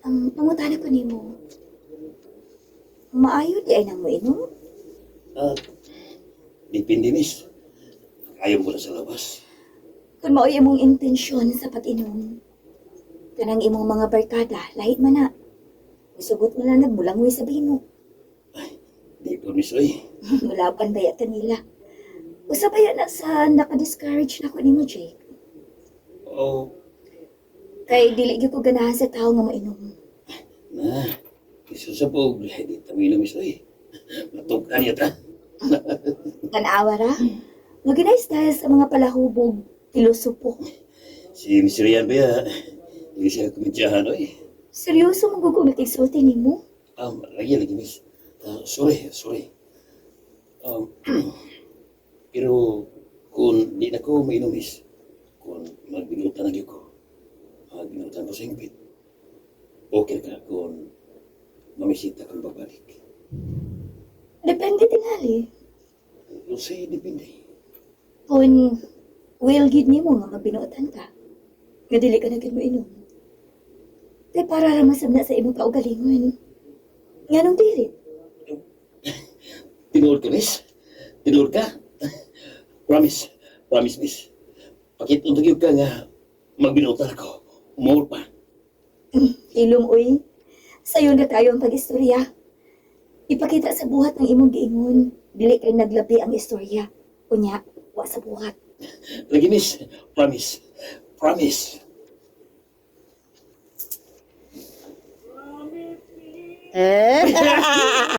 Ang pangutana ko nimo. Maayo diay nang moinom? Depende, miss. Ayaw mo na sa labas. Kung mao'y imong intensyon sa pag-inom, kanang imong mga barkada, lahi man na. Musugot mo lang nagmulangoy sa bino. Di po, miss, oy. Mulaban ba yata nila? Usa ba yan na sa naka-discourage na ko nimo, Jake? Oh, Kay dili gyud ko ganahan sa tao nga moinom. Na. Isa sa pog, di tamino, miss, oy. Matukan yata. Tanawa ra. Maginay style sa mga palahubog, pilosopo. Si Miss Rian ba ya? Hindi siya kumintyahan, oy. Seryoso mong gugong nakigsulti nimo? Lagi, lagi, miss. Sorry, sorry. Pero kung di na ko mainom, miss, kung magbinutan na gyud ko, magbinutan ko sa hingpit, okay ka kung mamisita kang babalik? Depende tingali. Unsay depende? Kung will gid nimo nga magbinuotan ka, nga dili ka na gid moinom. Kay para ra masab na sa imong kaugalingon. Nganong dili? Tinuod ka, miss? Tinuod ka? Promise, promise, miss. Pakit-untog yun ka nga magbinutan ako. More pa. Ilong uy. Sayon na tayo ang pag-istorya. Ipakita sa buhat ng imong giingon. Dili kay naglabi ang istorya. Unya, wa sa buhat. Lagi, miss. Promise. Promise. Eh?